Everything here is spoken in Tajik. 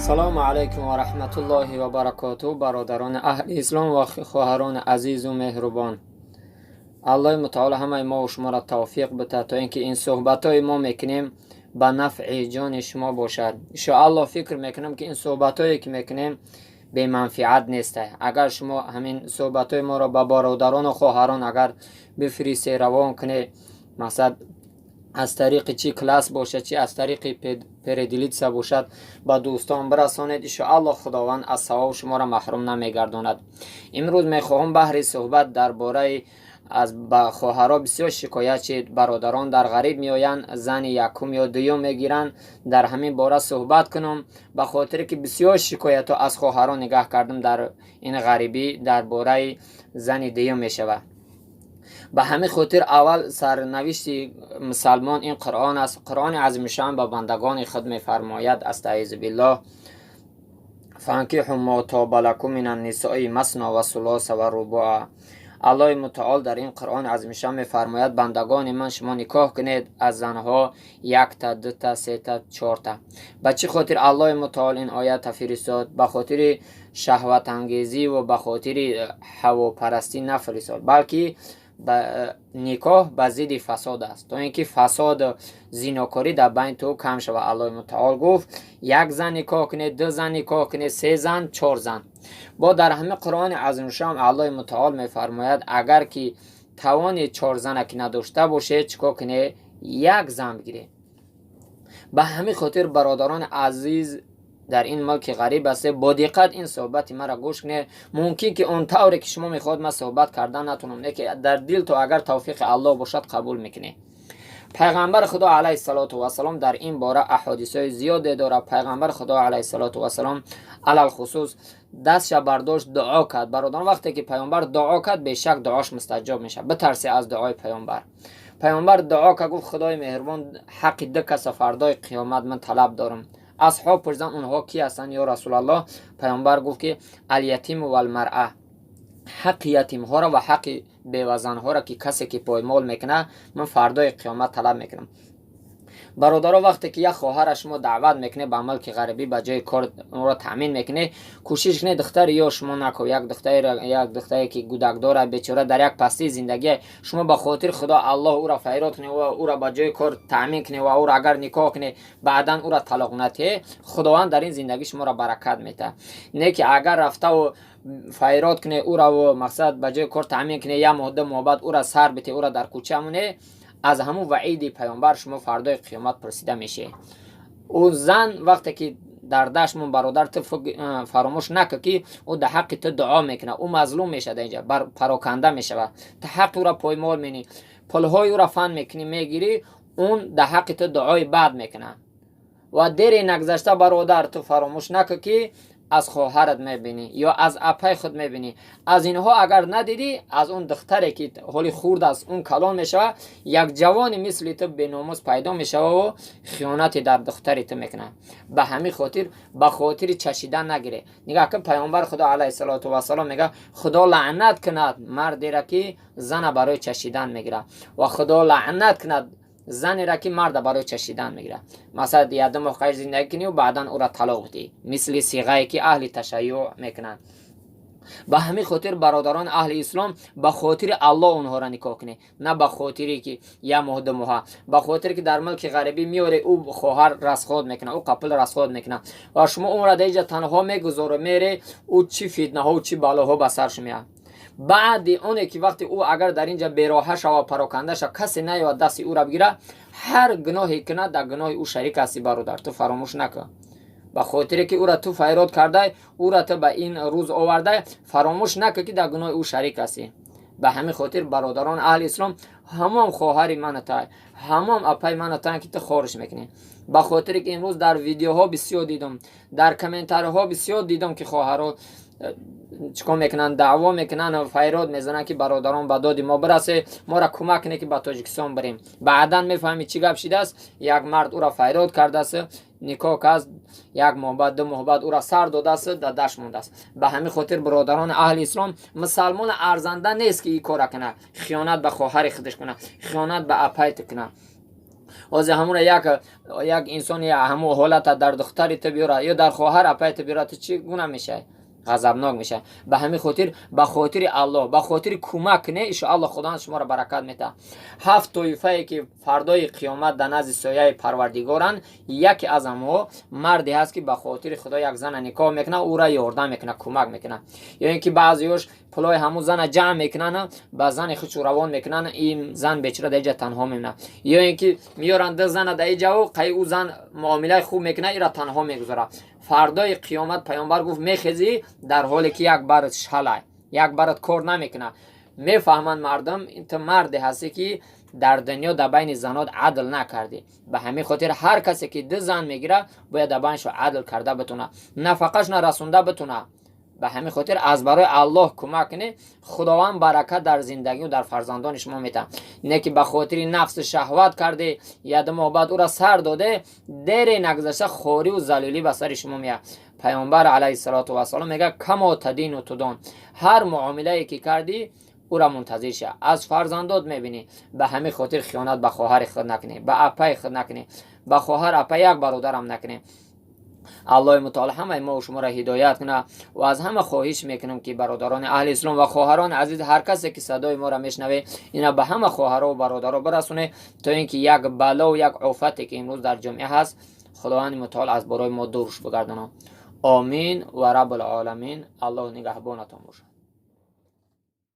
Салому алайкум ва раҳматуллоҳи ва баракотуҳ, бародарони аҳли ислом ва хоҳарони азизу меҳрубон. Аллоҳи мутаоло ҳамаи мову шуморо тавфиқ бита, то ин ки ин суҳбатҳои мо мекунем, ба нафъи ҷони шумо бошад. Иншоаллоҳ, фикр мекунам, ки ин суҳбатҳое ки мекунем, беманфиат нест. Агар шумо ҳамин суҳбатҳои моро ба бародарону хоҳарон агар бифиристе, равон кунед, мақсад, аз тариқи чи класс бошад, чи аз тариқи переделиться бошад, ба дӯстон бирасонед. Иншоаллоҳ, Худованд аз савоб шуморо маҳрум намегардонад. Имрӯз мехоҳам баҳри суҳбат дар бораи аз ба хоҳарҳо бисёр шикоят шид, бародарон дар ғариб меоянд, зани якум ё дуюм мегиранд. Дар ҳамин бора суҳбат кунам, ба хотире ки бисёр шикоятҳо аз хоҳарон нигаҳ кардам, дар ин ғарибӣ дар бораи зани дуюм мешавад. Ба ҳамин хотир аввал сарнавишти мусалмон ин Қуръон аст. Қуръони азимушшаън ба бандагони худ мефармояд: أستعيذ بالله، فانكحوا ما طاب لكم من النساء مثنى وثلاث ورباع. Аллоҳи мутаол дар ин Қуръони азимушшаън мефармояд: бандагони ман, шумо никоҳ кунед аз занҳо якта, дута, сета, чорта. Ба чӣ хотир Аллоҳи мутаол ин оята фиристод? Ба хотири шаҳватангезӣ ва ба хотири ҳавопарастӣ нафиристод, балки никоҳ ба зидди фасод аст, то ин ки фасод, зинокорӣ дар байни ту кам шавад. Аллоҳи мутаол гуфт: як зан никоҳ кунед, ду зан никоҳ кунед, се зан, чор зан. Бо дар ҳамин Қуръони азимушшаън Аллоҳи мутаол мефармояд: агар ки тавони чор зана ки надошта бошед, чӣ кор кунед? Як зан бигиред. Ба ҳамин хотир, бародарони азиз, дар ин мулки ғариб ҳастед, бо диққат ин суҳбати маро гӯш кунед. Мумкин ки он тавре ки шумо мехоҳед, ман суҳбат кардан натонам, лекин дар дил то агар тавфиқи Аллоҳ бошад, қабул мекунед. Пайғамбари Худо алайҳиссалоту вассалом дар ин бора аҳодисҳои зиёде дорад. Пайғамбари Худо алайҳиссалоту вассалом алалхусус дастша бардошт, дуо кард. Бародарон, вақте ки пайғамбар дуо кард, бешак дуош мустаҷоб мешавад. Битарсе аз дуои пайғамбар. Пайғамбар дуо кард, гуфт: «Худои меҳрубон, ҳаққи ду каса фардои қиёмат ман талаб дорам». Асҳоб пурсиданд: «Онҳо ки ҳастанд, ё Расулаллоҳ?» Пайғамбар гуфт ки اليتيم والمرأة. Ҳаққи ятимҳоро ва ҳаққи бевазанҳоро, ки касе ки поймол мекунад, ман фардои қиёмат талаб мекунам. Бародаро, вақте ки як хоҳара шумо даъват мекунед ба мулки ғарибӣ, ба ҷои кор ӯро таъмин мекунед, кӯшиш кунед духтари ё шумо нако як духтаре, як духтаре ки гудак дорад, бечора, дар як пастии зиндагӣ. Шумо ба хотири Худо Аллоҳ ӯро файрод кунед ва ӯро ба ҷои кор таъмин кунед ва ӯро агар никоҳ кунед, баъдан ӯро талоқ натиҳед, Худованд дар ин зиндагӣ шуморо баракат метаҳад. Не ки агар рафтаву файрод кунед ӯраву, мақсад, ба ҷои кор таъмин кунед, як моҳ, 2 моҳ баъд ӯра сар битед, ӯра дар кӯча монед, аз ҳамун ваъиди пайғамбар шумо фардои қиёмат пурсида мешавед. Ӯ зан вақте ки дар дашт мон, бародар, ту фаромӯш накун, ки ӯ дар ҳаққи ту дуо мекунад. Ӯ мазлум мешавад, инҷа пароканда мешавад. Ту ҳаққи ӯро поймол менӣ, пулҳои ӯро фан мекунӣ, мегирӣ, он дар ҳаққи ту дуои бад мекунад. Ва дере нагузашта, бародар, ту фаромӯш накун, ки аз хоҳарат мебинӣ ё аз апаи худ мебинӣ. Аз инҳо агар надидӣ, аз он духтаре ки ҳоли хурд аст, он калон мешавад, як ҷавони мисли ту беномус пайдо мешававу хиёнате дар духтари ту мекунад. Ба ҳамин хотир ба хотири чашидан нагире. Нигаҳ кун, пайғамбари Худо алайҳиссалоту вассалом мегӯяд: «Худо лаънат кунад мардера, ки зана барои чашидан мегирад, ва Худо лаънат кунад занера, ки марда барои чашидан мегирад». Масалан, як ду моҳ хайр зиндагӣ кунӣ, баъдан ӯра талоқ бидиҳӣ, мисли сиғае ки аҳли ташайюъ мекунанд. Ба ҳамин хотир, бародарони аҳли ислом, ба хотири Аллоҳ онҳоро никоҳ кунед, на ба хотире ки як моҳ, 2 моҳа. Ба хотире ки дар мулки ғарибӣ меоре, ӯ хоҳар расход мекунад, ӯ қапил расход мекунад ва шумо ӯро дар инҷа танҳо мегузору мере. Ӯ чӣ фитнаҳо, чӣ балоҳо ба сарш меяд баъди оне ки вақте ӯ агар дар инҷа бероҳа шава, пароканда шава, касе наёяд дасти ӯра бигирад, ҳар гуноҳе кунад, дар гуноҳи ӯ шарик ҳастӣ. Бародар, ту фаромӯш накун, ба хотире ки ӯра ту файрод кардай, ӯра ту ба ин рӯз овардай, фаромӯш накун, ки дар гуноҳи ӯ шарик ҳастӣ. Ба ҳамин хотир, бародарони аҳли ислом, ҳамон хоҳари манатай, ҳамон апаи манатай, ки ту хориш мекунӣ. Ба хотире ки имрӯз дар видеоҳо бисёр дидам, дар комментариҳо бисёр дидам, ки хоҳаро чикор мекунанд? Даъво мекунанд, файрод мезананд, ки бародарон, ба доди мо бирасе, моро кӯмак кунед, ки ба Тоҷикистон бирем. Баъдан мефаҳмӣ, чӣ гап шидааст. Як мард ӯра файрод кардааст, никоҳ каст, як моҳ баъд, 2 моҳ баъд ӯра сар додааст, дар дашт мондааст. Ба ҳамин хотир, бародарони аҳли ислом, мусалмон арзанда нест, ки ин кора кунад, хиёнат ба хоҳари худаш кунад, хиёнат ба апайт кунад. Ҳозир ҳамура як инсони ҳамун ҳолата дар духтари ту биёра ё дар хоҳар апаи ту биёра, ту чӣ гуна мешавӣ? Ғазабнок мешавад. Ба ҳамин хотир, ба хотири Аллоҳ, ба хотири кӯмак кунед, иншоаллоҳ Худованд шуморо баракат метаҳад. Ҳафт тоифае ки фардои қиёмат дар назди сояи Парвардигоранд, яке аз онҳо марде ҳаст, ки ба хотири Худо як зана никоҳ мекунад, ӯра ёрдам мекунад, кӯмак мекунад. Ё ин ки баъзеёш пулои ҳамун зана ҷамъ мекунанд, ба зани худшу равон мекунанд, ин зан бечора дар иҷа танҳо мемонад. Ё ин ки меёранд ду зана дар иҷаву қай ӯ зан муомилаи хуб мекунад, ира танҳо мегузорад. Фардои қиёмат, паёмбар гуфт, мехезӣ дар ҳоле ки як барат шалай, як барат кор намекунад. Мефаҳманд мардум, ту марде ҳастӣ, ки дар дунё дар байни занот адл накардӣ. Ба ҳамин хотир ҳар касе ки ду зан мегирад, бояд дар байнашо адл карда битонад, нафақашона расонда битонад. Ба ҳамин хотир аз барои Аллоҳ кӯмак кунед, Худованд баракат дар зиндагию дар фарзандони шумо метаҳад. Не ки ба хотири нафсу шаҳват карде, яду моҳ баъд ӯра сар доде, дере нагузашта хориву залилӣ ба сари шумо меяд. Паёмбар алайҳиссалоту вассалом мегӯяд: كما تدين تدان. Ҳар муомилае ки кардӣ, ӯра мунтазир ша, аз фарзандот мебинӣ. Ба ҳамин хотир хиёнат ба хоҳари худ накунӣ, ба апаи худ накунӣ, ба хоҳар, апа, як бародарам накунӣ. Аллоҳи мутаол ҳамаи мо шуморо ҳидоят кунад ва аз ҳама хоҳиш мекунам, ки бародарони аҳли ислом ва хоҳарони азиз, ҳар касе ки садои моро мешнаве, ина ба ҳама хоҳаро ва бародаро барасоне, то ин ки як балову як офате ки имрӯз дар ҷомеа ҳаст, Худованди мутаол аз борои мо дурш бигардонад. Омин ва раббулоламин. Аллоҳ нигаҳбонатон бошад.